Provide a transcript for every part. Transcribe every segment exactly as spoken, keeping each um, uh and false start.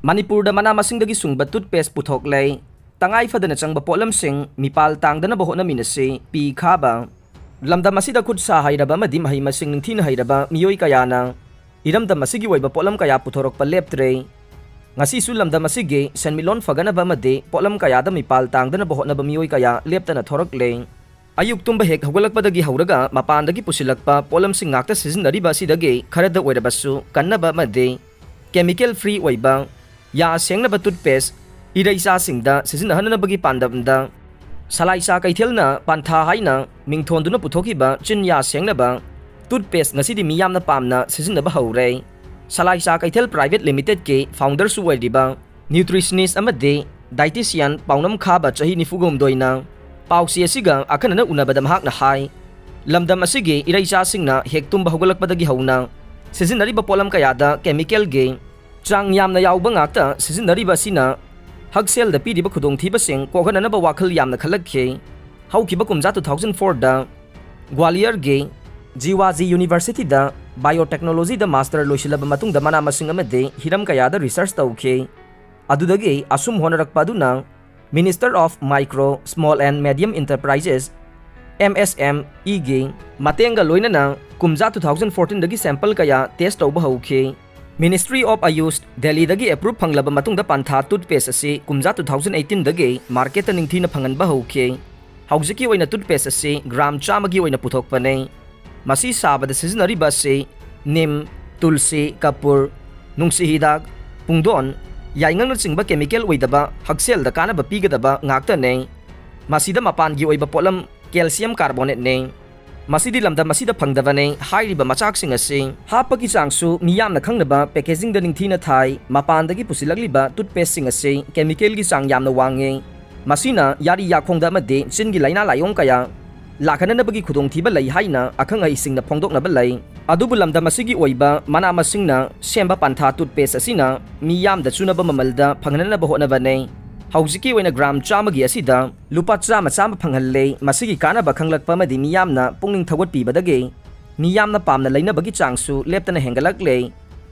ꯃꯅꯤꯄꯨꯔꯗ ꯃꯅꯥ ꯃꯁꯤꯡꯗꯒꯤ ꯁꯨꯡꯕ toothpaste ꯄꯨꯊꯣꯛꯂꯦ꯫ ꯇꯉꯥꯏ ꯐꯗꯅ ꯆꯪꯕ ꯄꯣꯠꯂꯝꯁꯤꯡ ꯃꯤꯄꯥꯜ ꯇꯥꯡꯗꯅꯕ ꯍꯣꯠꯅꯃꯤꯟꯅꯁꯤ, ꯄꯤ ꯈꯥꯕ꯫ ꯂꯝꯗꯝ ꯑꯁꯤꯗ ꯈꯨꯠ ꯁꯥ ꯍꯩꯔꯕ ꯑꯃꯗꯤ ꯃꯍꯩ ꯃꯁꯤꯡ ꯅꯤꯡꯊꯤꯅ ꯍꯩꯔꯕ ꯃꯤꯑꯣꯏ ꯀꯌꯥꯅ ꯏꯔꯝꯗꯝ ꯑꯁꯤꯒꯤ ꯑꯣꯏꯕ ꯄꯣꯠꯂꯝ ꯀꯌꯥ ꯄꯨꯊꯣꯔꯛꯄ ꯂꯦꯞꯇ꯭ꯔꯦ꯫ ꯉꯁꯤꯁꯨ ꯂꯝꯗꯝ ꯑꯁꯤꯒꯤ ꯁꯦꯟꯃꯤꯠꯂꯣꯟ ꯐꯒꯠꯅꯕ ꯑꯃꯗꯤ ꯄꯣꯠꯂꯝ ꯀꯌꯥꯗ ꯃꯤꯄꯥꯜ ꯇꯥꯡꯗꯅꯕ ꯍꯣꯠꯅꯕ ꯃꯤꯑꯣꯏ ꯀꯌꯥ ꯂꯦꯞꯇꯅ ꯊꯣꯔꯛꯂꯦ꯫ ꯑꯌꯨꯛ ꯇꯨꯝꯕ ꯍꯦꯛ ꯍꯧꯒꯠꯂꯛꯄꯗꯒꯤ ꯍꯧꯔꯒ ꯃꯄꯥꯟꯗꯒꯤ ꯄꯨꯁꯤꯜꯂꯛꯄ ꯄꯣꯠꯂꯝꯁꯤꯡ ꯉꯥꯛꯇ ꯁꯤꯖꯤꯟꯅꯔꯤꯕ ꯑꯁꯤꯗꯒꯤ ꯈꯔꯗ ꯑꯣꯏꯔꯕꯁꯨ ꯀꯟꯅꯕ ꯑꯃꯗꯤ chemical free ꯑꯣꯏꯕ ꯌꯥ ꯁꯦꯡꯅꯕ toothpaste ꯏꯔꯩꯆꯥꯁꯤꯡꯗ ꯁꯤꯖꯤꯟꯅꯍꯟꯅꯕꯒꯤ ꯄꯥꯟꯗꯝꯗ ꯁꯂꯥꯏꯆꯥ ꯀꯩꯊꯦꯜꯅ ꯄꯥꯟꯊꯥ ꯍꯥꯏꯅ ꯃꯤꯡꯊꯣꯟꯗꯨꯅ ꯄꯨꯊꯣꯛꯈꯤꯕ ꯆꯤꯟ ꯌꯥ ꯁꯦꯡꯅꯕ toothpaste ꯉꯁꯤꯗꯤ ꯃꯤꯌꯥꯝꯅ ꯄꯥꯝꯅ ꯁꯤꯖꯤꯟꯅꯕ ꯍꯧꯔꯦ꯫ ꯁꯂꯥꯏꯆꯥ ꯀꯩꯊꯦꯜ Private Limitedꯀꯤ founderꯁꯨ ꯑꯣꯏꯔꯤꯕ nutritionist ꯑꯃꯗꯤ dietitian ꯄꯥꯎꯅꯝ ꯈꯥꯕ ꯆꯍꯤ ꯅꯤꯐꯨꯍꯨꯝꯗꯣꯏꯅ ꯄꯥꯎꯆꯦ ꯑꯁꯤꯒ ꯑꯈꯟꯅꯅ ꯎꯅꯕꯗ ꯃꯍꯥꯛꯅ ꯍꯥꯏ, ꯂꯝꯗꯝ ꯑꯁꯤꯒꯤ ꯏꯔꯩꯆꯥꯁꯤꯡꯅ ꯍꯦꯛ ꯇꯨꯝꯕ ꯍꯧꯒꯠꯂꯛꯄꯗꯒꯤ ꯍꯧꯅ ꯁꯤꯖꯤꯟꯅꯔꯤꯕ ꯄꯣꯠꯂꯝ ꯀꯌꯥꯗ chemicalꯒꯤ ꯆꯥꯡ ꯌꯥꯝꯅ ꯌꯥꯎꯕ ꯉꯥꯛꯇ ꯁꯤꯖꯤꯟꯅꯔꯤꯕ ꯑꯁꯤꯅ ꯍꯛꯁꯦꯜꯗ ꯄꯤꯔꯤꯕ ꯈꯨꯗꯣꯡꯊꯤꯕꯁꯤꯡ ꯀꯣꯛꯍꯟꯅꯅꯕ ꯋꯥꯈꯜ ꯌꯥꯝꯅ ꯈꯜꯂꯛꯈꯤ꯫ ꯍꯧꯈꯤꯕ ꯀꯨꯝꯖꯥ two thousand fourꯗ ꯒ꯭ꯋꯥꯂꯤꯌꯔꯒꯤ ꯖꯤꯋꯥꯖꯤ Universityꯗ biotechnologyꯗ master ꯂꯣꯏꯁꯤꯜꯂꯕ ꯃꯇꯨꯡꯗ ꯃꯅꯥ ꯃꯁꯤꯡ ꯑꯃꯗꯤ ꯍꯤꯔꯝ ꯀꯌꯥꯗ research ꯇꯧꯈꯤ꯫ ꯑꯗꯨꯗꯒꯤ ꯑꯁꯨꯝ ꯍꯣꯠꯅꯔꯛꯄ ꯑꯗꯨꯅ Minister of Micro, Small and Medium Enterprises, MSMEꯒꯤ ꯃꯇꯦꯡꯒ ꯂꯣꯏꯅꯅ ꯀꯨꯝꯖꯥ two thousand fourteenꯗꯒꯤ sample ꯀꯌꯥ test ꯇꯧꯕ ꯍꯧꯈꯤ꯫ Ministry of Ayush ꯗꯦꯜꯂꯤꯗꯒꯤ approve ꯐꯪꯂꯕ ꯃꯇꯨꯡꯗ ꯄꯥꯟꯊꯥ toothpaste ꯑꯁꯤ ꯀꯨꯝꯖꯥ two thousand eighteenꯗꯒꯤ marketꯇ ꯅꯤꯡꯊꯤꯅ ꯐꯪꯍꯟꯕ ꯍꯧꯈꯤ꯫ ꯍꯧꯖꯤꯛꯀꯤ ꯑꯣꯏꯅ toothpaste ꯑꯁꯤ gram ꯆꯥꯝꯃꯒꯤ ꯑꯣꯏꯅ ꯄꯨꯊꯣꯛꯄꯅꯤ꯫ ꯃꯁꯤ ꯁꯥꯕꯗ ꯁꯤꯖꯤꯟꯅꯔꯤꯕ ꯑꯁꯤ ꯅꯤꯝ, ꯇꯨꯜꯁꯤ, ꯀꯄꯨꯔ, ꯅꯨꯡꯁꯤ ꯍꯤꯗꯥꯛ, ꯄꯨꯡꯗꯣꯟ, ꯌꯥꯏꯉꯪꯅꯆꯤꯡꯕ chemical ꯑꯣꯏꯗꯕ ꯍꯛꯁꯦꯜꯗ ꯀꯥꯟꯅꯕ ꯄꯤꯒꯗꯕ ꯉꯥꯛꯇꯅꯤ꯫ ꯃꯁꯤꯗ ꯃꯄꯥꯟꯒꯤ ꯑꯣꯏꯕ ꯄꯣꯠꯂꯝ calcium carbonateꯅꯤ꯫ ꯃꯁꯤꯗꯤ ꯂꯝꯗꯝ ꯑꯁꯤꯗ ꯐꯪꯗꯕꯅꯤ꯫ ꯍꯥꯏꯔꯤꯕ ꯃꯆꯥꯛꯁꯤꯡ ꯑꯁꯤ ꯍꯥꯞꯄꯒꯤ ꯆꯥꯡꯁꯨ ꯃꯤꯌꯥꯝꯅ ꯈꯪꯅꯕ packagingꯗ ꯅꯤꯡꯊꯤꯅ ꯊꯥꯏ꯫ ꯃꯄꯥꯟꯗꯒꯤ ꯄꯨꯁꯤꯜꯂꯛꯂꯤꯕ toothpasteꯁꯤꯡ ꯑꯁꯤ chemicalꯒꯤ ꯆꯥꯡ ꯌꯥꯝꯅ ꯋꯥꯡꯉꯤ꯫ ꯃꯁꯤꯅ ꯌꯥꯔꯤ ꯌꯥꯈꯣꯡꯗ ꯑꯃꯗꯤ ꯆꯤꯟꯒꯤ ꯂꯥꯏꯅꯥ ꯂꯥꯏꯑꯣꯡ ꯀꯌꯥ ꯂꯥꯛꯍꯟꯅꯕꯒꯤ ꯈꯨꯗꯣꯡꯊꯤꯕ ꯂꯩ ꯍꯥꯏꯅ ꯑꯈꯪ ꯑꯍꯩꯁꯤꯡꯅ ꯐꯣꯡꯗꯣꯛꯅꯕ ꯂꯩ꯫ ꯑꯗꯨꯕꯨ ꯂꯝꯗꯝ ꯑꯁꯤꯒꯤ ꯑꯣꯏꯕ ꯃꯅꯥ ꯃꯁꯤꯡꯅ ꯁꯦꯝꯕ ꯄꯥꯟꯊꯥ toothpaste ꯑꯁꯤꯅ ꯃꯤꯌꯥꯝꯗ ꯆꯨꯅꯕ ꯃꯃꯜꯗ ꯐꯪꯍꯟꯅꯕ ꯍꯣꯠꯅꯕꯅꯤ꯫ ꯍꯧꯖꯤꯛꯀꯤ ꯑꯣꯏꯅ gram ꯆꯥꯝꯃꯒꯤ ꯑꯁꯤꯗ ꯂꯨꯄꯥ ꯆꯥꯝꯃ ꯆꯥꯝꯃ ꯐꯪꯍꯜꯂꯦ꯫ ꯃꯁꯤꯒꯤ ꯀꯥꯟꯅꯕ ꯈꯪꯂꯛꯄ ꯑꯃꯗꯤ ꯃꯤꯌꯥꯝꯅ ꯄꯨꯛꯅꯤꯡ ꯊꯧꯒꯠꯄꯤꯕꯗꯒꯤ ꯃꯤꯌꯥꯝꯅ ꯄꯥꯝꯅ ꯂꯩꯅꯕꯒꯤ ꯆꯥꯡꯁꯨ ꯂꯦꯞꯇꯅ ꯍꯦꯟꯒꯠꯂꯛꯂꯦ꯫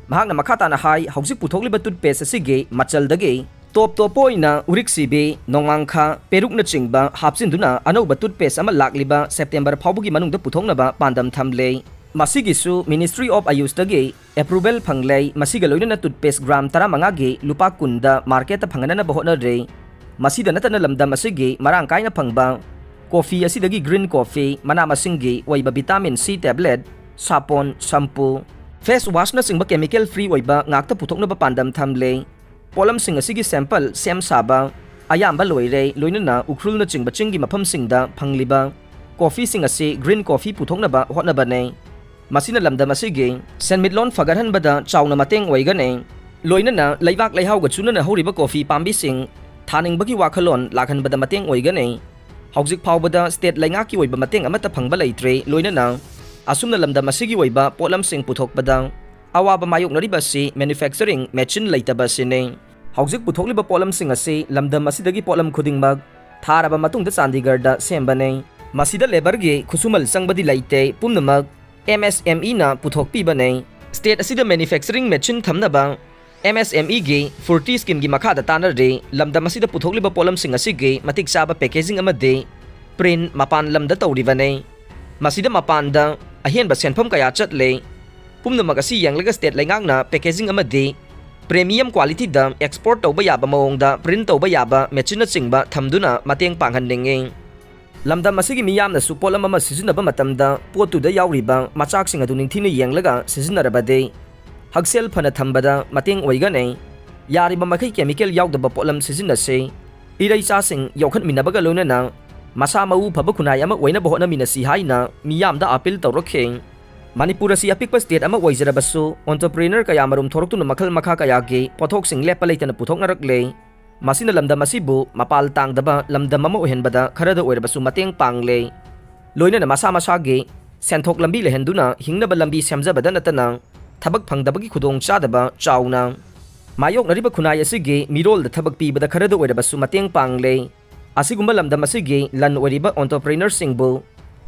ꯃꯍꯥꯛꯅ ꯃꯈꯥ ꯇꯥꯅ ꯍꯥꯏ, ꯍꯧꯖꯤꯛ ꯄꯨꯊꯣꯛꯂꯤꯕ ꯇꯨꯠꯄꯦꯁ ꯑꯁꯤꯒꯤ ꯃꯆꯜꯗꯒꯤ ꯇꯣꯞ ꯇꯣꯞꯄ ꯑꯣꯏꯅ ꯎꯔꯤꯛꯁꯤꯕꯤ, ꯅꯣꯡꯃꯥꯡꯈꯥ, ꯄꯦꯔꯨꯛꯅꯆꯤꯡꯕ ꯍꯥꯞꯆꯤꯟꯗꯨꯅ ꯑꯅꯧꯕ ꯇꯨꯠꯄꯦꯁ ꯑꯃ ꯂꯥꯛꯂꯤꯕ ꯁꯦꯞꯇꯦꯝꯕꯔ ꯐꯥꯎꯕꯒꯤ ꯃꯅꯨꯡꯗ ꯄꯨꯊꯣꯛꯅꯕ ꯄꯥꯟꯗꯝ ꯊꯝꯂꯦ꯫ ꯃꯁꯤꯒꯤꯁꯨ Ministry of Ayushꯇꯒꯤ ꯑꯦꯄ꯭ꯔꯨꯚꯦꯜ ꯐꯪꯂꯦ꯫ ꯃꯁꯤꯒ ꯂꯣꯏꯅꯅ ꯇꯨꯠꯄꯦꯁ ꯒ꯭ꯔꯥꯝ ꯇꯔꯥꯃꯉꯥꯒꯤ ꯂꯨꯄꯥ ꯀꯨꯟꯗ ꯃꯥꯔꯀꯦꯠꯇ ꯐꯪꯍꯟꯅꯅꯕ ꯍꯣꯠꯅꯔꯦ꯫ ꯃꯁꯤꯗ ꯅꯠꯇꯅ ꯂꯝꯗꯝ ꯑꯁꯤꯒꯤ ꯃꯔꯥꯡ ꯀꯥꯏꯅ ꯐꯪꯕ ꯀꯣꯐꯤ ꯑꯁꯤꯗꯒꯤ ꯒ꯭ꯔꯤꯟ ꯀꯣꯐꯤ, ꯃꯅꯥ ꯃꯁꯤꯡꯒꯤ ꯑꯣꯏꯕ ꯚꯤꯇꯥꯃꯤꯟ ꯁꯤ ꯇꯦꯕ꯭ꯂꯦꯠ, ꯁꯥꯄꯣꯟ, ꯁꯝꯄꯨ, ꯐꯦꯁ ꯋꯥꯁꯅꯆꯤꯡꯕ ꯀꯦꯃꯤꯀꯦꯜ ꯐ꯭ꯔꯤ ꯑꯣꯏꯕ ꯉꯥꯛꯇ ꯄꯨꯊꯣꯛꯅꯕ ꯄꯥꯟꯗꯝ ꯊꯝꯂꯦ꯫ ꯄꯣꯠꯂꯝꯁꯤꯡ ꯑꯁꯤꯒꯤ ꯁꯦꯝꯄꯜ ꯁꯦꯝ ꯁꯥꯕ ꯑꯌꯥꯝꯕ ꯂꯣꯏꯔꯦ, ꯂꯣꯏꯅꯅ ꯎꯈ꯭ꯔꯨꯜꯅꯆꯤꯡꯕ ꯆꯤꯡꯒꯤ ꯃꯐꯝꯁꯤꯡꯗ ꯐꯪꯂꯤꯕ ꯀꯣꯐꯤꯁꯤꯡ ꯑꯁꯤ ꯒ꯭ꯔꯤꯟ ꯀꯣꯐꯤ ꯄꯨꯊꯣꯛꯅꯕ ꯍꯣꯠꯅꯕꯅꯦ꯫ ꯃꯁꯤꯅ ꯂꯝꯗꯝ ꯑꯁꯤꯒꯤ ꯁꯦꯟꯃꯤꯠꯂꯣꯟ ꯐꯒꯠꯍꯟꯕꯗ ꯆꯥꯎꯅ ꯃꯇꯦꯡ ꯑꯣꯏꯒꯅꯤ꯫ ꯂꯣꯏꯅꯅ ꯂꯩꯕꯥꯛ ꯂꯩꯍꯥꯎꯒ ꯆꯨꯅꯅ ꯍꯧꯔꯤꯕ ꯀꯣꯐꯤ ꯄꯥꯝꯕꯤꯁꯤꯡ ꯊꯥꯅꯤꯡꯕꯒꯤ ꯋꯥꯈꯜꯂꯣꯟ ꯂꯥꯛꯍꯟꯕꯗ ꯃꯇꯦꯡ ꯑꯣꯏꯒꯅꯤ꯫ ꯍꯧꯖꯤꯛ ꯐꯥꯎꯕꯗ ꯁ꯭ꯇꯦꯠ ꯂꯩꯉꯥꯛꯀꯤ ꯑꯣꯏꯕ ꯃꯇꯦꯡ ꯑꯃꯠꯇ ꯐꯪꯕ ꯂꯩꯇ꯭ꯔꯦ, ꯂꯣꯏꯅꯅ ꯑꯁꯨꯝꯅ ꯂꯝꯗꯝ ꯑꯁꯤꯒꯤ ꯑꯣꯏꯕ ꯄꯣꯠꯂꯝꯁꯤꯡ ꯄꯨꯊꯣꯛꯄꯗ ꯑꯋꯥꯕ ꯃꯥꯌꯣꯛꯅꯔꯤꯕ ꯑꯁꯤ ꯃꯦꯅꯨꯐꯦꯛꯆꯔꯤꯡ ꯃꯦꯆꯤꯟ ꯂꯩꯇꯕ ꯑꯁꯤꯅꯤ꯫ ꯍꯧꯖꯤꯛ ꯄꯨꯊꯣꯛꯂꯤꯕ ꯄꯣꯠꯂꯝꯁꯤꯡ ꯑꯁꯤ ꯂꯝꯗꯝ ꯑꯁꯤꯗꯒꯤ ꯄꯣꯠꯂꯝ ꯈꯨꯗꯤꯡꯃꯛ ꯊꯥꯔꯕ ꯃꯇꯨꯡꯗ ꯆꯥꯟꯗꯤꯒꯔꯗ ꯁꯦꯝꯕꯅꯤ꯫ ꯃꯁꯤꯗ ꯂꯦꯕꯔꯒꯤ ꯈꯨꯠꯁꯨꯃꯜ ꯆꯪꯕꯗꯤ ꯂꯩꯇꯦ, ꯄꯨꯝꯅꯃꯛ ꯑꯦꯝ ꯑꯦꯁ ꯑꯦꯝ ꯏꯅ ꯄꯨꯊꯣꯛꯄꯤꯕꯅꯤ꯫ ꯁ꯭ꯇꯦꯠ ꯑꯁꯤꯗ ꯃꯦꯅꯨꯐꯦꯛꯆꯔꯤꯡ ꯃꯦꯆꯤꯟ ꯊꯝꯅꯕ ꯑꯦꯝ ꯑꯦꯁ ꯑꯦꯝ ꯏꯒꯤ ꯐꯣꯔꯇꯤ ꯁ꯭ꯀꯤꯝꯒꯤ ꯃꯈꯥꯗ ꯇꯥꯟꯅꯔꯤ꯫ ꯂꯝꯗꯝ ꯑꯁꯤꯗ ꯄꯨꯊꯣꯛꯂꯤꯕ ꯄꯣꯠꯂꯝꯁꯤꯡ ꯑꯁꯤꯒꯤ ꯃꯇꯤꯛ ꯆꯥꯕ ꯄꯦꯀꯦꯖꯤꯡ ꯑꯃꯗꯤ ꯄ꯭ꯔꯤꯟ ꯃꯄꯥꯟ ꯂꯝꯗ ꯇꯧꯔꯤꯕꯅꯤ꯫ ꯃꯁꯤꯗ ꯃꯄꯥꯟꯗ ꯑꯍꯦꯟꯕ ꯁꯦꯟꯐꯝ ꯀꯌꯥ ꯆꯠꯂꯦ꯫ ꯄꯨꯝꯅꯃꯛ ꯑꯁꯤ ꯌꯦꯡꯂꯒ ꯁ꯭ꯇꯦꯠ ꯂꯩꯉꯥꯛꯅ ꯄꯦꯀꯦꯖꯤꯡ ꯑꯃꯗꯤ ꯄ꯭ꯔꯤꯃꯤꯌꯝ ꯀ꯭ꯋꯥꯂꯤꯇꯤꯗ ꯑꯦꯛꯁꯄꯣꯔꯠ ꯇꯧꯕ ꯌꯥꯕ ꯃꯑꯣꯡꯗ ꯄ꯭ꯔꯤꯟ ꯇꯧꯕ ꯌꯥꯕ ꯃꯦꯆꯤꯟꯅꯆꯤꯡꯕ ꯊꯝꯗꯨꯅ ꯃꯇꯦꯡ ꯄꯥꯡꯍꯟꯅꯤꯡꯏ꯫ ꯂꯝꯗꯝ ꯑꯁꯤꯒꯤ ꯃꯤꯌꯥꯝꯅꯁꯨ ꯄꯣꯠꯂꯝ ꯑꯃ ꯁꯤꯖꯤꯟꯅꯕ ꯃꯇꯝꯗ ꯄꯣꯠꯇꯨꯗ ꯌꯥꯎꯔꯤꯕ ꯃꯆꯥꯛꯁꯤꯡ ꯑꯗꯨ ꯅꯤꯡꯊꯤꯅ ꯌꯦꯡꯂꯒ ꯁꯤꯖꯤꯟꯅꯔꯕꯗꯤ ꯍꯛꯁꯦꯜ ꯐꯅ ꯊꯝꯕꯗ ꯃꯇꯦꯡ ꯑꯣꯏꯒꯅꯤ꯫ ꯌꯥꯔꯤꯕ ꯃꯈꯩ ꯀꯦꯃꯤꯀꯦꯜ ꯌꯥꯎꯗꯕ ꯄꯣꯠꯂꯝ ꯁꯤꯖꯤꯟꯅꯁꯤ꯫ ꯏꯔꯩꯆꯥꯁꯤꯡ ꯌꯣꯛꯈꯠꯃꯤꯟꯅꯕꯒ ꯂꯣꯏꯅꯅ ꯃꯁꯥ ꯃꯎ ꯐꯕ ꯈꯨꯟꯅꯥꯏ ꯑꯃ ꯑꯣꯏꯅꯕ ꯍꯣꯠꯅꯃꯤꯟꯅꯁꯤ ꯍꯥꯏꯅ ꯃꯤꯌꯥꯝꯗ ꯑꯥꯄꯤꯜ ꯇꯧꯔꯛꯈꯤ꯫ ꯃꯅꯤꯄꯨꯔ ꯑꯁꯤ ꯑꯄꯤꯛꯄ ꯁ꯭ꯇꯦꯠ ꯑꯃ ꯑꯣꯏꯖꯔꯕꯁꯨ, ꯑꯣꯟꯇꯔꯄ꯭ꯔꯤꯅꯔ ꯀꯌꯥꯃꯔꯨꯝ ꯊꯣꯔꯛꯇꯨꯅ ꯃꯈꯜ ꯃꯈꯥ ꯀꯌꯥꯒꯤ ꯄꯣꯠꯊꯣꯛꯁꯤꯡ ꯂꯦꯞꯄ ꯂꯩꯇꯅ ꯄꯨꯊꯣꯛꯅꯔꯛꯂꯦ꯫ ꯃꯁꯤꯅ ꯂꯝꯗꯝ ꯑꯁꯤꯕꯨ ꯃꯄꯥꯜ ꯇꯥꯡꯗꯕ ꯂꯝꯗꯝ ꯑꯃ ꯑꯣꯏꯍꯟꯕꯗ ꯈꯔꯗ ꯑꯣꯏꯔꯕꯁꯨ ꯃꯇꯦꯡ ꯄꯥꯡꯂꯦ꯫ ꯂꯣꯏꯅꯅ ꯃꯁꯥ ꯃꯁꯥꯒꯤ ꯁꯦꯟꯊꯣꯛ ꯂꯝꯕꯤ ꯂꯩꯍꯟꯗꯨꯅ ꯍꯤꯡꯅꯕ ꯂꯝꯕꯤ ꯁꯦꯝꯖꯕꯗ ꯅꯠꯇꯅ ꯊꯕꯛ ꯐꯪꯗꯕꯒꯤ ꯈꯨꯗꯣꯡꯆꯥꯗꯕ ꯆꯥꯎꯅ ꯃꯥꯌꯣꯛꯅꯔꯤꯕ ꯈꯨꯟꯅꯥꯏ ꯑꯁꯤꯒꯤ ꯃꯤꯔꯣꯜꯗ ꯊꯕꯛ ꯄꯤꯕꯗ ꯈꯔꯗ ꯑꯣꯏꯔꯕꯁꯨ ꯃꯇꯦꯡ ꯄꯥꯡꯂꯦ꯫ ꯑꯁꯤꯒꯨꯝꯕ ꯂꯝꯗꯝ ꯑꯁꯤꯒꯤ ꯂꯟ ꯑꯣꯏꯔꯤꯕ ꯑꯣꯟꯇꯔꯄ꯭ꯔꯤꯅꯔꯁꯤꯡꯕꯨ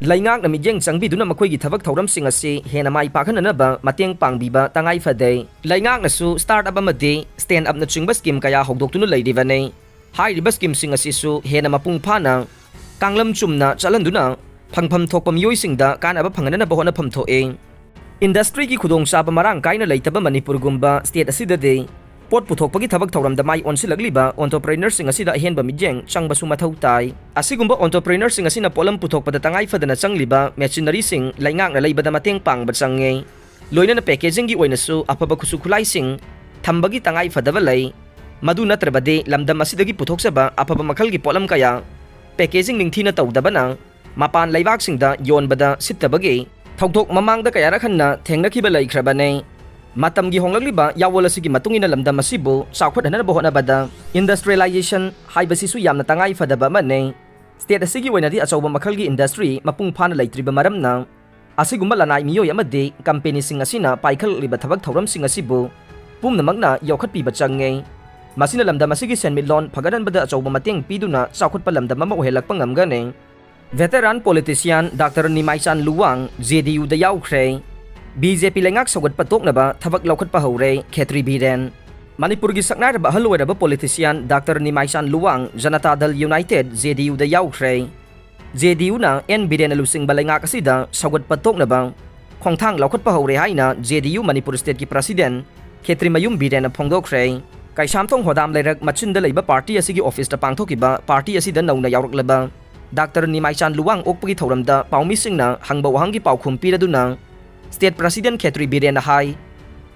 ꯂꯩꯉꯥꯛꯅ ꯃꯤꯠꯌꯦꯡ ꯆꯪꯕꯤꯗꯨꯅ ꯃꯈꯣꯏꯒꯤ ꯊꯕꯛ ꯊꯧꯔꯝꯁꯤꯡ ꯑꯁꯤ ꯍꯦꯟꯅ ꯃꯥꯏ ꯄꯥꯛꯍꯟꯅꯅꯕ ꯃꯇꯦꯡ ꯄꯥꯡꯕꯤꯕ ꯇꯉꯥꯏ ꯐꯗꯦ꯫ ꯂꯩꯉꯥꯛꯅꯁꯨ startup ꯑꯃꯗꯤ stand upꯅꯆꯤꯡꯕ scheme ꯀꯌꯥ ꯍꯧꯗꯣꯛꯇꯨꯅ ꯂꯩꯔꯤꯕꯅꯤ꯫ ꯍꯥꯏꯔꯤꯕ schemeꯁꯤꯡ ꯑꯁꯤꯁꯨ ꯍꯦꯟꯅ ꯃꯄꯨꯡ ꯐꯥꯅ ꯀꯥꯡꯂꯝ ꯆꯨꯝꯅ ꯆꯠꯍꯟꯗꯨꯅ ꯐꯪꯐꯝ ꯊꯣꯛꯄ ꯃꯤꯑꯣꯏꯁꯤꯡꯗ ꯀꯥꯟꯅꯕ ꯐꯪꯍꯟꯅꯕ ꯍꯣꯠꯅꯐꯝ ꯊꯣꯛꯏ꯫ Industryꯒꯤ ꯈꯨꯗꯣꯡꯆꯥꯕ ꯃꯔꯥꯡ ꯀꯥꯏꯅ ꯂꯩꯇꯕ ꯃꯅꯤꯄꯨꯔꯒꯨꯝꯕ state ꯑꯁꯤꯗꯗꯤ ꯄꯣꯠ ꯄꯨꯊꯣꯛꯄꯒꯤ ꯊꯕꯛ ꯊꯧꯔꯝꯗ ꯃꯥꯏ ꯑꯣꯟꯁꯤꯜꯂꯛꯂꯤꯕ entrepreneurꯁꯤꯡ ꯑꯁꯤꯗ ꯑꯍꯦꯟꯕ ꯃꯤꯠꯌꯦꯡ ꯆꯪꯕꯁꯨ ꯃꯊꯧ ꯇꯥꯏ꯫ ꯑꯁꯤꯒꯨꯝꯕ entrepreneurꯁꯤꯡ ꯑꯁꯤꯅ ꯄꯣꯠꯂꯝ ꯄꯨꯊꯣꯛꯄꯗ ꯇꯉꯥꯏ ꯐꯗꯅ ꯆꯪꯂꯤꯕ machineryꯁꯤꯡ ꯂꯩꯉꯥꯛꯅ ꯂꯩꯕꯗ ꯃꯇꯦꯡ ꯄꯥꯡꯕ ꯆꯪꯉꯤ꯫ ꯂꯣꯏꯅꯅ packagingꯒꯤ ꯑꯣꯏꯅꯁꯨ ꯑꯐꯕ ꯈꯨꯠꯁꯨ ꯈꯨꯠꯂꯥꯏꯁꯤꯡ ꯊꯝꯕꯒꯤ ꯇꯉꯥꯏ ꯐꯗꯕ ꯂꯩ꯫ ꯃꯗꯨ ꯅꯠꯇ꯭ꯔꯕꯗꯤ ꯂꯝꯗꯝ ꯑꯁꯤꯗꯒꯤ ꯄꯨꯊꯣꯛꯆꯕ ꯑꯐꯕ ꯃꯈꯜꯒꯤ ꯄꯣꯠꯂꯝ ꯀꯌꯥ packaging ꯅꯤꯡꯊꯤꯅ ꯇꯧꯗꯕꯅ ꯃꯄꯥꯟ ꯂꯩꯕꯥꯛꯁꯤꯡꯗ ꯌꯣꯟꯕꯗ ꯁꯤꯠꯇꯕꯒꯤ ꯊꯧꯗꯣꯛ ꯃꯃꯥꯡꯗ ꯀꯌꯥꯔꯛ ꯍꯟꯅ ꯊꯦꯡꯅꯈꯤꯕ ꯂꯩꯈ꯭ꯔꯕꯅꯤ꯫ ꯃꯇꯝꯒꯤ ꯍꯣꯡꯂꯛꯂꯤꯕ ꯌꯥꯋꯣꯜ ꯑꯁꯤꯒꯤ ꯃꯇꯨꯡ ꯏꯟꯅ ꯂꯝꯗꯝ ꯑꯁꯤꯕꯨ ꯆꯥꯎꯈꯠꯍꯟꯅꯕ ꯍꯣꯠꯅꯕꯗ industrialization ꯍꯥꯏꯕꯁꯤꯁꯨ ꯌꯥꯝꯅ ꯇꯉꯥꯏ ꯐꯗꯕ ꯑꯃꯅꯤ꯫ State ꯑꯁꯤꯒꯤ ꯑꯣꯏꯅꯗꯤ ꯑꯆꯧꯕ ꯃꯈꯜꯒꯤ industry ꯃꯄꯨꯡ ꯐꯥꯅ ꯂꯩꯇ꯭ꯔꯤꯕ ꯃꯔꯝꯅ ꯑꯁꯤꯒꯨꯝꯕ ꯂꯅꯥꯏ ꯃꯤꯑꯣꯏ ꯑꯃꯗꯤ companyꯁꯤꯡ ꯑꯁꯤꯅ ꯄꯥꯏꯈꯠꯂꯛꯂꯤꯕ ꯊꯕꯛ ꯊꯧꯔꯝꯁꯤꯡ ꯑꯁꯤꯕꯨ ꯄꯨꯝꯅꯃꯛꯅ ꯌꯣꯛꯈꯠꯄꯤꯕ ꯆꯪꯉꯤ꯫ ꯃꯁꯤꯅ ꯂꯝꯗꯝ ꯑꯁꯤꯒꯤ ꯁꯦꯟꯃꯤꯠꯂꯣꯟ ꯐꯒꯠꯍꯟꯕꯗ ꯑꯆꯧꯕ ꯃꯇꯦꯡ ꯄꯤꯗꯨꯅ ꯆꯥꯎꯈꯠꯄ ꯂꯝꯗꯝ ꯑꯃ ꯑꯣꯏꯍꯜꯂꯛꯄ ꯉꯝꯒꯅꯤ꯫ Veteran politician Doctor ꯅꯤꯃꯥꯏꯆꯥꯟ ꯂꯨꯋꯥꯡ JDUꯗ ꯌꯥꯎꯈ꯭ꯔꯦ꯫ BJP ꯂꯩꯉꯥꯛ ꯁꯧꯒꯠꯄ ꯇꯣꯛꯅꯕ ꯊꯕꯛ ꯂꯧꯈꯠꯄ ꯍꯧꯔꯦ ꯈꯦꯇ꯭ꯔꯤ ꯕꯤꯔꯦꯟ꯫ ꯃꯅꯤꯄꯨꯔꯒꯤ ꯁꯛꯅꯥꯏꯔꯕ ꯑꯍꯜ ꯑꯣꯏꯔꯕ politician Doctor ꯅꯤꯃꯥꯏꯆꯥꯟ ꯂꯨꯋꯥꯡ ꯖꯅꯇꯥ ꯗꯜ ꯌꯨꯅꯥꯏꯇꯦꯗ, JDUꯗ ꯌꯥꯎꯈ꯭ꯔꯦ꯫ JDUꯅ ꯑꯦꯟ ꯕꯤꯔꯦꯟꯅ ꯂꯨꯆꯤꯡꯕ ꯂꯩꯉꯥꯛ ꯑꯁꯤꯗ ꯁꯧꯒꯠꯄ ꯇꯣꯛꯅꯕ ꯈꯣꯡꯊꯥꯡ ꯂꯧꯈꯠꯄ ꯍꯧꯔꯦ ꯍꯥꯏꯅ JDU ꯃꯅꯤꯄꯨꯔ stateꯀꯤ president ꯈꯦꯇ꯭ꯔꯤꯃꯌꯨꯝ ꯕꯤꯔꯦꯟꯅ ꯐꯣꯡꯗꯣꯛꯈ꯭ꯔꯦ꯫ ꯀꯩꯁꯥꯝꯊꯣꯡ ꯍꯣꯗꯥꯝ ꯂꯩꯔꯛ ꯃꯆꯤꯟꯗ ꯂꯩꯕ party ꯑꯁꯤꯒꯤ officeꯇ ꯄꯥꯡꯊꯣꯛꯈꯤꯕ party ꯑꯁꯤꯗ ꯅꯧꯅ ꯌꯥꯎꯔꯛꯂꯕ Doctor ꯅꯤꯃꯥꯏꯆꯥꯟ ꯂꯨꯋꯥꯡ ꯑꯣꯛꯄꯒꯤ ꯊꯧꯔꯝꯗ ꯄꯥꯎꯃꯤꯁꯤꯡꯅ ꯍꯪꯕ ꯋꯥꯍꯪꯒꯤ ꯄꯥꯎꯈꯨꯝ ꯄꯤꯔꯗꯨꯅ state president ꯈꯦꯇ꯭ꯔꯤ ꯕꯤꯔꯦꯟꯅ ꯍꯥꯏ,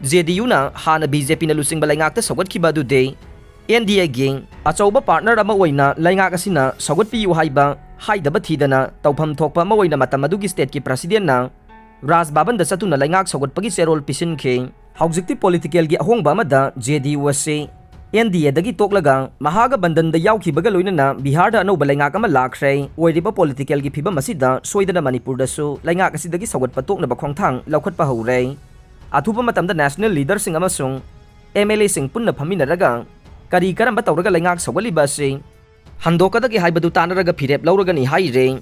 JDUꯅ ꯍꯥꯟꯅ BJPꯅ ꯂꯨꯆꯤꯡꯕ ꯂꯩꯉꯥꯛꯇ ꯁꯧꯒꯠꯈꯤꯕ ꯑꯗꯨꯗꯤ NDAꯒꯤ ꯑꯆꯧꯕ partner ꯑꯃ ꯑꯣꯏꯅ ꯂꯩꯉꯥꯛ ꯑꯁꯤꯅ ꯁꯧꯒꯠꯄꯤꯌꯨ ꯍꯥꯏꯕ ꯍꯥꯏꯗꯕ ꯊꯤꯗꯅ ꯇꯧꯐꯝ ꯊꯣꯛꯄ ꯑꯃ ꯑꯣꯏꯅ ꯃꯇꯝ ꯑꯗꯨꯒꯤ stateꯀꯤ presidentꯅ ꯔꯥꯖ ꯚꯕꯟꯗ ꯆꯠꯇꯨꯅ ꯂꯩꯉꯥꯛ ꯁꯧꯒꯠꯄꯒꯤ ꯆꯦꯔꯣꯜ ꯄꯤꯁꯤꯟꯈꯤ꯫ ꯍꯧꯖꯤꯛꯇꯤ politicalꯒꯤ ꯑꯍꯣꯡꯕ ꯑꯃꯗ JDU ꯑꯁꯤ NDAꯗꯒꯤ ꯇꯣꯛꯂꯒ ꯃꯍꯥꯒꯕꯟꯗꯟꯗ ꯌꯥꯎꯈꯤꯕꯒ ꯂꯣꯏꯅꯅ ꯕꯤꯍꯥꯔꯗ ꯑꯅꯧꯕ ꯂꯩꯉꯥꯛ ꯑꯃ ꯂꯥꯛꯈ꯭ꯔꯦ꯫ ꯑꯣꯏꯔꯤꯕ politicalꯒꯤ ꯐꯤꯕꯝ ꯑꯁꯤꯗ ꯁꯣꯏꯗꯅ ꯃꯅꯤꯄꯨꯔꯗꯁꯨ ꯂꯩꯉꯥꯛ ꯑꯁꯤꯗꯒꯤ ꯁꯧꯒꯠꯄ ꯇꯣꯛꯅꯕ ꯈꯣꯡꯊꯥꯡ ꯂꯧꯈꯠꯄ ꯍꯧꯔꯦ꯫ ꯑꯊꯨꯕ ꯃꯇꯝꯗ national leaderꯁꯤꯡ ꯑꯃꯁꯨꯡ MLAꯁꯤꯡ ꯄꯨꯟꯅ ꯐꯝꯃꯤꯟꯅꯔꯒ ꯀꯔꯤ ꯀꯔꯝꯕ ꯇꯧꯔꯒ ꯂꯩꯉꯥꯛ ꯁꯧꯒꯠꯂꯤꯕ ꯑꯁꯤ ꯍꯟꯗꯣꯛꯀꯗꯒꯦ ꯍꯥꯏꯕꯗꯨ ꯇꯥꯟꯅꯔꯒ ꯐꯤꯔꯦꯞ ꯂꯧꯔꯒꯅꯤ ꯍꯥꯏꯔꯦ꯫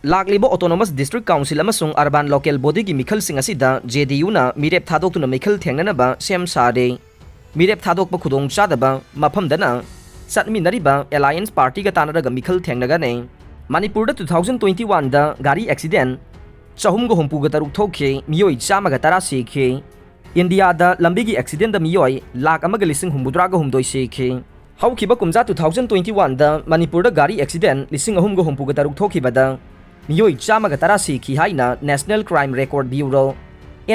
ꯂꯥꯛꯂꯤꯕ Autonomous District Council ꯑꯃꯁꯨꯡ Urban Local Bodyꯒꯤ ꯃꯤꯈꯜꯁꯤꯡ ꯑꯁꯤꯗ JDUꯅ ꯃꯤꯔꯦꯞ ꯊꯥꯗꯣꯛꯇꯨꯅ ꯃꯤꯈꯜ ꯊꯦꯡꯅꯅꯕ ꯁꯦꯝ ꯁꯥꯔꯦ꯫ ꯃꯤꯔꯦꯞ ꯊꯥꯗꯣꯛꯄ ꯈꯨꯗꯣꯡꯆꯥꯗꯕ ꯃꯐꯝꯗꯅ ꯆꯠꯃꯤꯟꯅꯔꯤꯕ Alliance Partyꯒ ꯇꯥꯟꯅꯔꯒ ꯃꯤꯈꯜ ꯊꯦꯡꯅꯒꯅꯤ꯫ ꯃꯅꯤꯄꯨꯔꯗ two thousand twenty oneꯗ ꯒꯥꯔꯤ accident ꯆꯍꯨꯝꯒ ꯍꯨꯝꯐꯨꯒ ꯇꯔꯨꯛ ꯊꯣꯛꯈꯤ, ꯃꯤꯑꯣꯏ ꯆꯥꯝꯃꯒ ꯇꯔꯥ ꯁꯤꯈꯤ꯫ ꯏꯟꯗꯤꯌꯥꯗ ꯂꯝꯕꯤꯒꯤ accidentꯗ ꯃꯤꯑꯣꯏ ꯂꯥꯈ ꯑꯃꯒ ꯂꯤꯁꯤꯡ ꯍꯨꯝꯐꯨꯇꯔꯥꯒ ꯍꯨꯝꯗꯣꯏ ꯁꯤꯈꯤ꯫ ꯍꯧꯈꯤꯕ ꯀꯨꯝꯖꯥ two thousand twenty oneꯗ ꯃꯅꯤꯄꯨꯔꯗ ꯒꯥꯔꯤ accident ꯂꯤꯁꯤꯡ ꯑꯍꯨꯝꯒ ꯍꯨꯝꯐꯨꯒ ꯇꯔꯨꯛ ꯊꯣꯛꯈꯤꯕꯗ ꯃꯤꯑꯣꯏ ꯆꯥꯝꯃꯒ ꯇꯔꯥ ꯁꯤꯈꯤ ꯍꯥꯏꯅ National Crime Record Bureau,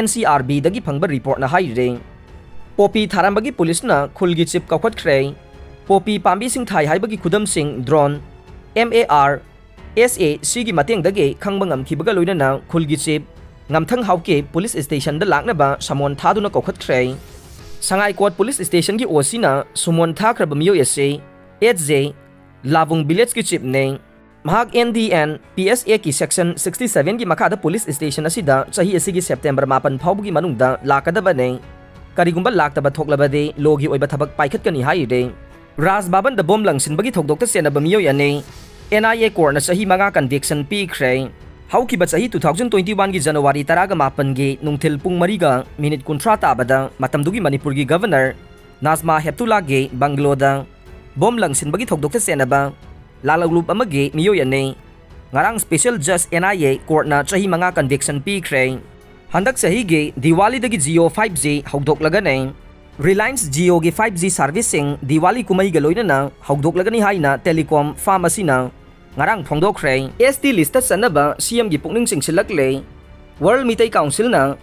NCRBꯗꯒꯤ ꯐꯪꯕ reportꯅ ꯍꯥꯏꯔꯤ꯫ ꯄꯣꯄꯤ ꯊꯥꯔꯝꯕꯒꯤ ꯄꯨꯂꯤꯁꯅ ꯈꯨꯜꯒꯤ chief ꯀꯧꯈꯠꯈ꯭ꯔꯦ꯫ ꯄꯣꯄꯤ ꯄꯥꯝꯕꯤꯁꯤꯡ ꯊꯥꯏ ꯍꯥꯏꯕꯒꯤ ꯈꯨꯗꯝꯁꯤꯡ drone, MAR, SACꯒꯤ ꯃꯇꯦꯡꯗꯒꯤ ꯈꯪꯕ ꯉꯝꯈꯤꯕꯒ ꯂꯣꯏꯅꯅ ꯈꯨꯜꯒꯤ chief ꯉꯝꯊꯪ ꯍꯥꯎꯀꯤꯞ police stationꯗ ꯂꯥꯛꯅꯕ summon ꯊꯥꯗꯨꯅ ꯀꯧꯈꯠꯈ꯭ꯔꯦ꯫ ꯁꯉꯥꯏꯀꯣꯠ police stationꯒꯤ OCꯅ summon ꯊꯥꯈ꯭ꯔꯕ ꯃꯤꯑꯣꯏ ꯑꯁꯤ H J ꯂꯥꯕꯨꯡ villageꯀꯤ chiefꯅꯤ꯫ ꯃꯍꯥꯛ NDNPSAꯒꯤ section sixty sevenꯒꯤ ꯃꯈꯥꯗ police station ꯑꯁꯤꯗ ꯆꯍꯤ ꯑꯁꯤꯒꯤ September ꯃꯥꯄꯟ ꯐꯥꯎꯕꯒꯤ ꯃꯅꯨꯡꯗ ꯂꯥꯛꯀꯗꯕꯅꯤ꯫ ꯀꯔꯤꯒꯨꯝꯕ ꯂꯥꯛꯇꯕ ꯊꯣꯛꯂꯕꯗꯤ lawꯒꯤ ꯑꯣꯏꯕ ꯊꯕꯛ ꯄꯥꯏꯈꯠꯀꯅꯤ ꯍꯥꯏꯔꯤ꯫ ꯔꯥꯖ ꯚꯕꯟꯗ bomb ꯂꯪꯁꯤꯟꯕꯒꯤ ꯊꯧꯗꯣꯛꯇ ꯆꯦꯟꯅꯕ ꯃꯤꯑꯣꯏ ꯑꯅꯤ NIA courtꯅ ꯆꯍꯤ ꯃꯉꯥ conviction ꯄꯤꯈ꯭ꯔꯦ꯫ ꯍꯧꯈꯤꯕ ꯆꯍꯤ two thousand twenty oneꯒꯤ January ꯇꯔꯥꯒ ꯃꯥꯄꯟꯒꯤ ꯅꯨꯡꯊꯤꯜ ꯄꯨꯡ ꯃꯔꯤꯒ minute ꯀꯨꯟꯊ꯭ꯔꯥ ꯇꯥꯕꯗ ꯃꯇꯝꯗꯨꯒꯤ ꯃꯅꯤꯄꯨꯔꯒꯤ governor ꯅꯥꯖꯃꯥ ꯍꯦꯞꯇꯨꯂꯥꯒꯤ bungalowꯗ bomb ꯂꯪꯁꯤꯟꯕꯒꯤ ꯊꯧꯗꯣꯛꯇ ꯆꯦꯟꯅꯕ ꯂꯥꯜꯍꯧꯂꯨꯞ ꯑꯃꯒꯤ ꯃꯤꯑꯣꯏ ꯑꯅꯤ ꯉꯔꯥꯡ special judge NIA courtꯅ ꯆꯍꯤ ꯃꯉꯥ conviction ꯄꯤꯈ꯭ꯔꯦ꯫ ꯍꯟꯗꯛ ꯆꯍꯤꯒꯤ ꯗꯤꯋꯥꯂꯤꯗꯒꯤ Jio five G ꯍꯧꯗꯣꯛꯂꯒꯅꯤ꯫ Reliance Jioꯒꯤ five G serviceꯁꯤꯡ Diwali ꯀꯨꯝꯍꯩꯒ ꯂꯣꯏꯅꯅ ꯍꯧꯗꯣꯛꯂꯒꯅꯤ ꯍꯥꯏꯅ telecom firm ꯑꯁꯤꯅ ꯉꯔꯥꯡ ꯐꯣꯡꯗꯣꯛꯈ꯭ꯔꯦ꯫ ST listꯇ ꯆꯟꯅꯕ CMꯒꯤ ꯄꯨꯛꯅꯤꯡ ꯆꯤꯡꯁꯤꯜꯂꯛꯂꯦ꯫ World ꯃꯤꯇꯩ Councilꯅ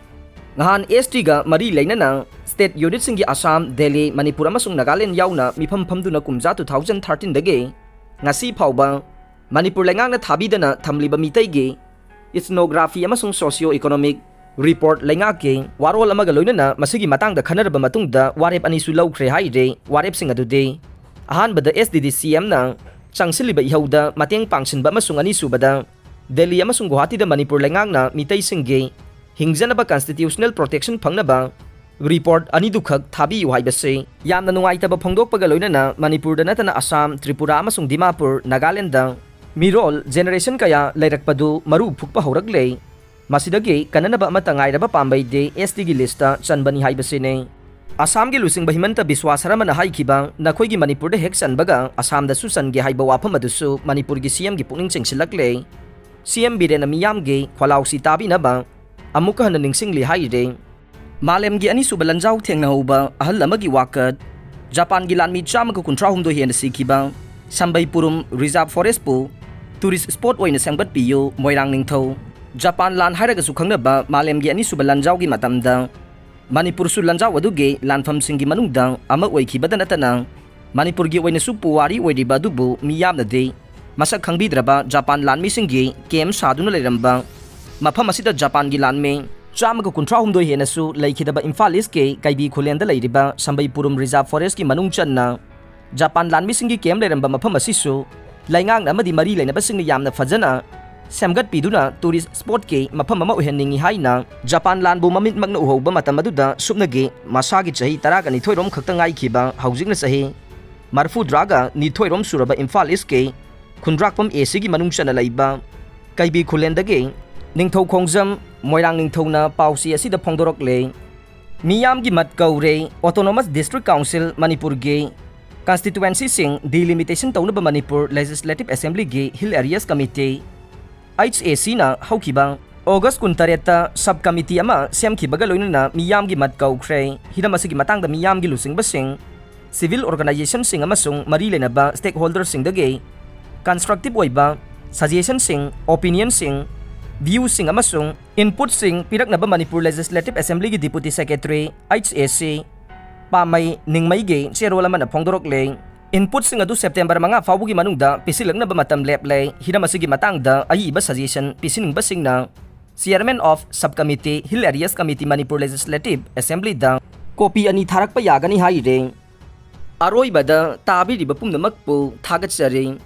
ꯉꯍꯥꯟ STꯒ ꯃꯔꯤ ꯂꯩꯅꯅ state unitꯁꯤꯡꯒꯤ ꯑꯁꯥꯝ, ꯗꯦꯜꯂꯤ, ꯃꯅꯤꯄꯨꯔ ꯑꯃꯁꯨꯡ ꯅꯥꯒꯥꯂꯦꯟ ꯌꯥꯎꯅ ꯃꯤꯐꯝ ꯐꯝꯗꯨꯅ ꯀꯨꯝꯖꯥ two thousand thirteenꯗꯒꯤ ꯉꯁꯤ ꯐꯥꯎꯕ ꯃꯅꯤꯄꯨꯔ ꯂꯩꯉꯥꯛꯅ ꯊꯥꯕꯤꯗꯅ ꯊꯝꯂꯤꯕ ꯃꯤꯇꯩꯒꯤ ethnography ꯑꯃꯁꯨꯡ socio-economic report ꯂꯩꯉꯥꯛꯀꯤ ꯋꯥꯔꯣꯜ ꯑꯃꯒ ꯂꯣꯏꯅꯅ ꯃꯁꯤꯒꯤ ꯃꯇꯥꯡꯗ ꯈꯟꯅꯔꯕ ꯃꯇꯨꯡꯗ ꯋꯥꯔꯦꯞ ꯑꯅꯤꯁꯨ ꯂꯧꯈ꯭ꯔꯦ ꯍꯥꯏꯔꯤ꯫ ꯋꯥꯔꯦꯞꯁꯤꯡ ꯑꯗꯨꯗꯤ ꯑꯍꯥꯟꯕꯗ STD CMꯅ ꯆꯪꯁꯤꯜꯂꯤꯕ ꯏꯍꯧꯗ ꯃꯇꯦꯡ ꯄꯥꯡꯁꯤꯟꯕ ꯑꯃꯁꯨꯡ ꯑꯅꯤꯁꯨꯕꯗ ꯗꯦꯜꯂꯤ ꯑꯃꯁꯨꯡ ꯒꯨꯋꯥꯍꯥꯇꯤꯗ ꯃꯅꯤꯄꯨꯔ ꯂꯩꯉꯥꯛꯅ ꯃꯤꯇꯩꯁꯤꯡꯒꯤ ꯍꯤꯡꯖꯅꯕ constitutional protection ꯐꯪꯅꯕ report ꯑꯅꯤꯗꯨꯈꯛ ꯊꯥꯕꯤꯌꯨ ꯍꯥꯏꯕꯁꯤ ꯌꯥꯝꯅ ꯅꯨꯡꯉꯥꯏꯇꯕ ꯐꯣꯡꯗꯣꯛꯄꯒ ꯂꯣꯏꯅꯅ ꯃꯅꯤꯄꯨꯔꯗ ꯅꯠꯇꯅ ꯑꯁꯥꯝ, ꯇ꯭ꯔꯤꯄꯨꯔꯥ ꯑꯃꯁꯨꯡ ꯗꯤꯃꯥꯄꯨꯔ, ꯅꯥꯒꯥꯂꯦꯟꯗ ꯃꯤꯔꯣꯜ ꯖꯦꯅꯦꯔꯦꯁꯟ ꯀꯌꯥ ꯂꯩꯔꯛꯄꯗꯨ ꯃꯔꯨ ꯐꯨꯛꯄ ꯍꯧꯔꯛꯂꯦ꯫ ꯃꯁꯤꯗꯒꯤ ꯀꯟꯅꯅꯕ ꯑꯃꯠꯇ ꯉꯥꯏꯔꯕ ꯄꯥꯝꯕꯩꯗꯤ ꯑꯦꯁ ꯇꯤꯒꯤ ꯂꯤꯁꯇ ꯆꯟꯕꯅꯤ ꯍꯥꯏꯕꯁꯤꯅꯤ꯫ ꯑꯁꯥꯝꯒꯤ ꯂꯨꯆꯤꯡꯕ ꯍꯤꯃꯟꯇ ꯕꯤꯁ꯭ꯋꯥ ꯁꯔꯃꯅ ꯍꯥꯏꯈꯤꯕ "ꯅꯈꯣꯏꯒꯤ ꯃꯅꯤꯄꯨꯔꯗ ꯍꯦꯛ ꯆꯟꯕꯒ ꯑꯁꯥꯝꯗꯁꯨ ꯆꯟꯒꯦ" ꯍꯥꯏꯕ ꯋꯥꯐꯝ ꯑꯗꯨꯁꯨ ꯃꯅꯤꯄꯨꯔꯒꯤ ꯁꯤ ꯑꯦꯝꯒꯤ ꯄꯨꯛꯅꯤꯡ ꯆꯤꯡꯁꯤꯜꯂꯛꯂꯦ꯫ ꯁꯤ ꯑꯦꯝ ꯕꯤꯔꯦꯟꯅ ꯃꯤꯌꯥꯝꯒꯤ ꯈꯣꯜꯂꯥꯎꯁꯤ ꯇꯥꯕꯤꯅꯕ ꯑꯃꯨꯛꯀ ꯍꯟꯅ ꯅꯤꯡꯁꯤꯡꯂꯤ ꯍꯥꯏꯔꯦ꯫ ꯃꯥꯂꯦꯝꯒꯤ ꯑꯅꯤꯁꯨꯕ ꯂꯥꯟꯖꯥꯎ ꯊꯦꯡꯅꯍꯧꯕ ꯑꯍꯜ ꯑꯃꯒꯤ ꯋꯥꯀꯠ, ꯖꯄꯥꯟꯒꯤ ꯂꯥꯟꯃꯤ ꯆꯥꯝꯃꯒ ꯀꯨꯟꯊ꯭ꯔꯥ ꯍꯨꯝꯗꯣꯏ ꯍꯦꯟꯅ ꯁꯤꯈꯤꯕ, ꯁꯝꯕꯩꯄꯨꯔꯨꯝ ꯔꯤꯖꯥꯔꯚ ꯐꯣꯔꯦꯁꯄꯨ ꯇꯨꯔꯤꯁ ꯁ꯭ꯄꯣꯠ ꯑꯣꯏꯅ ꯁꯦꯝꯒꯠꯄꯤꯌꯨ, ꯃꯣꯏꯔꯥꯡ ꯅꯤꯡꯊꯧ꯫ ꯖꯄꯥꯟ ꯂꯥꯟ ꯍꯥꯏꯔꯒꯁꯨ ꯈꯪꯅꯕ ꯃꯥꯂꯦꯝꯒꯤ ꯑꯅꯤꯁꯨꯕ ꯂꯥꯟꯖꯥꯎꯒꯤ ꯃꯇꯝꯗ ꯃꯅꯤꯄꯨꯔꯁꯨ ꯂꯥꯟꯖꯥꯎ ꯑꯗꯨꯒꯤ ꯂꯥꯟꯐꯝꯁꯤꯡꯒꯤ ꯃꯅꯨꯡꯗ ꯑꯃ ꯑꯣꯏꯈꯤꯕꯗ ꯅꯠꯇꯅ, ꯃꯅꯤꯄꯨꯔꯒꯤ ꯑꯣꯏꯅꯁꯨ ꯄꯨꯋꯥꯔꯤ ꯑꯣꯏꯔꯤꯕ ꯑꯗꯨꯕꯨ ꯃꯤꯌꯥꯝꯅꯗꯤ ꯃꯁꯛ ꯈꯪꯕꯤꯗ꯭ꯔꯕ ꯖꯄꯥꯟ ꯂꯥꯟꯃꯤꯁꯤꯡꯒꯤ ꯀꯦꯝ ꯁꯥꯗꯨꯅ ꯂꯩꯔꯝꯕ ꯃꯐꯝ ꯑꯁꯤꯗ ꯖꯄꯥꯟꯒꯤ ꯂꯥꯟꯃꯤ ꯆꯥꯝꯃꯒ ꯀꯨꯟꯊ꯭ꯔꯥ ꯍꯨꯝꯗꯣꯏ ꯍꯦꯟꯅꯁꯨ ꯂꯩꯈꯤꯗꯕ ꯏꯝꯐꯥꯜ ꯏꯁꯀꯤ ꯀꯩꯕꯤ ꯈꯨꯂꯦꯟꯗ ꯂꯩꯔꯤꯕ ꯁꯝꯕꯩꯄꯨꯔꯨꯝ ꯔꯤꯖꯥꯔꯚ ꯐꯣꯔꯦꯁꯀꯤ ꯃꯅꯨꯡ ꯆꯟꯅ ꯖꯄꯥꯟ ꯂꯥꯟꯃꯤꯁꯤꯡꯒꯤ ꯀꯦꯝ ꯂꯩꯔꯝꯕ ꯃꯐꯝ ꯑꯁꯤꯁꯨ ꯂꯩꯉꯥꯛꯅ ꯑꯃꯗꯤ ꯃꯔꯤ ꯂꯩꯅꯕꯁꯤꯡꯅ ꯌꯥꯝꯅ ꯐꯖꯅ ꯁꯦꯝꯒꯠꯄꯤꯗꯨꯅ ꯇꯨꯔꯤꯁ ꯁ꯭ꯄꯣꯠꯀꯤ ꯃꯐꯝ ꯑꯃ ꯑꯣꯏꯍꯟꯅꯤꯡꯏ ꯍꯥꯏꯅ ꯖꯄꯥꯟ ꯂꯥꯟꯕꯨ ꯃꯃꯤꯠꯃꯛꯅ ꯎꯍꯧꯕ ꯃꯇꯝ ꯑꯗꯨꯗ ꯁꯨꯞꯅꯒꯤ ꯃꯁꯥꯒꯤ ꯆꯍꯤ ꯇꯔꯥꯒ ꯅꯤꯊꯣꯏꯔꯣꯝ ꯈꯛꯇ ꯉꯥꯏꯈꯤꯕ ꯍꯧꯖꯤꯛꯅ ꯆꯍꯤ ꯃꯔꯤꯐꯨꯇꯔꯥꯒ ꯅꯤꯊꯣꯏꯔꯣꯝ ꯁꯨꯔꯕ ꯏꯝꯐꯥꯜ ꯏꯁꯀꯤ ꯈꯨꯟꯗ꯭ꯔꯥꯛꯄꯝ ꯑꯦ ꯁꯤꯒꯤ ꯃꯅꯨꯡ ꯆꯟꯅ ꯂꯩꯕ ꯀꯩꯕꯤ ꯈꯨꯂꯦꯟꯗꯒꯤ ꯅꯤꯡꯊꯧ ꯈꯣꯡꯖꯝ ꯃꯣꯏꯔꯥꯡ ꯅꯤꯡꯊꯧꯅ ꯄꯥꯎꯆꯦ ꯑꯁꯤꯗ ꯐꯣꯡꯗꯣꯔꯛꯂꯦ꯫ ꯃꯤꯌꯥꯝꯒꯤ ꯃꯠ ꯀꯧꯔꯦ꯫ ꯑꯣꯇꯣꯅꯣꯃꯁ ꯗꯤꯁꯇ꯭ꯔꯤꯛ ꯀꯥꯎꯟꯁꯤꯜ ꯃꯅꯤꯄꯨꯔꯒꯤ ꯀꯟꯁꯇꯤꯇꯨꯋꯦꯟꯁꯤꯁꯤꯡ ꯗꯤꯂꯤꯃꯤꯇꯦꯁꯟ ꯇꯧꯅꯕ ꯃꯅꯤꯄꯨꯔ ꯂꯦꯖꯤꯁꯂꯦꯇꯤꯚ ꯑꯦꯁꯦꯝꯕ꯭ꯂꯤꯒꯤ hill areas committee, H A ꯁꯤꯅ ꯍꯧꯈꯤꯕ ꯑꯣꯒꯁ ꯀꯨꯟꯇꯔꯦꯠꯇ ꯁꯕ ꯀꯃꯤꯇꯤ ꯑꯃ ꯁꯦꯝꯈꯤꯕꯒ ꯂꯣꯏꯅꯅ ꯃꯤꯌꯥꯝꯒꯤ ꯃꯠ ꯀꯧꯈ꯭ꯔꯦ꯫ ꯍꯤꯔꯝ ꯑꯁꯤꯒꯤ ꯃꯇꯥꯡꯗ ꯃꯤꯌꯥꯝꯒꯤ ꯂꯨꯆꯤꯡꯕꯁꯤꯡ, ꯁꯤꯚꯤꯜ ꯑꯣꯔꯒꯅꯥꯏꯖꯦꯁꯟꯁꯤꯡ ꯑꯃꯁꯨꯡ ꯃꯔꯤ ꯂꯩꯅꯕ ꯁ꯭ꯇꯦꯛꯍꯣꯜꯗꯔꯁꯤꯡꯗꯒꯤ ꯀꯟꯁꯇ꯭ꯔꯛꯇꯤꯚ ꯑꯣꯏꯕ ꯁꯖꯦꯁꯟꯁꯤꯡ, ꯑꯣꯄꯤꯅꯤꯌꯟꯁꯤꯡ, ꯚ꯭ꯌꯨꯁꯤꯡ ꯑꯃꯁꯨꯡ ꯏꯟꯄꯨꯠꯁꯤꯡ ꯄꯤꯔꯛꯅꯕ ꯃꯅꯤꯄꯨꯔ ꯂꯦꯖꯤꯁꯂꯦꯇꯤꯚ ꯑꯦꯁꯦꯝꯕ꯭ꯂꯤꯒꯤ deputy secretary, H A C, Pamei ꯅꯤꯡꯃꯩꯒꯤ ꯆꯦꯔꯣꯜ ꯑꯃꯅ ꯐꯣꯡꯗꯣꯔꯛꯂꯦ꯫ ꯏꯟꯄꯨꯠꯁꯤꯡ ꯑꯗꯨ ꯁꯦꯞꯇꯦꯝꯕꯔ ꯃꯉꯥ ꯐꯥꯎꯕꯒꯤ ꯃꯅꯨꯡꯗ ꯄꯤꯁꯤꯜꯂꯛꯅꯕ ꯃꯇꯝ ꯂꯦꯞꯂꯦ꯫ ꯍꯤꯔꯝ ꯑꯁꯤꯒꯤ ꯃꯇꯥꯡꯗ ꯑꯏꯕ ꯁꯖꯦꯁꯟ ꯄꯤꯁꯤꯟꯅꯤꯡꯕꯁꯤꯡꯅ Chairman of Subcommittee, Hill Areas Committee, Manipur Legislative Assembly ꯗ ꯀꯣꯄꯤ ꯑꯅꯤ ꯊꯥꯔꯛꯄ ꯌꯥꯒꯅꯤ ꯍꯥꯏꯔꯦ꯫ ꯑꯔꯣꯏꯕꯗ ꯇꯥꯕꯤꯔꯤꯕ ꯄꯨꯝꯅꯃꯛꯄꯨ ꯊꯥꯒꯠꯆꯔꯤ꯫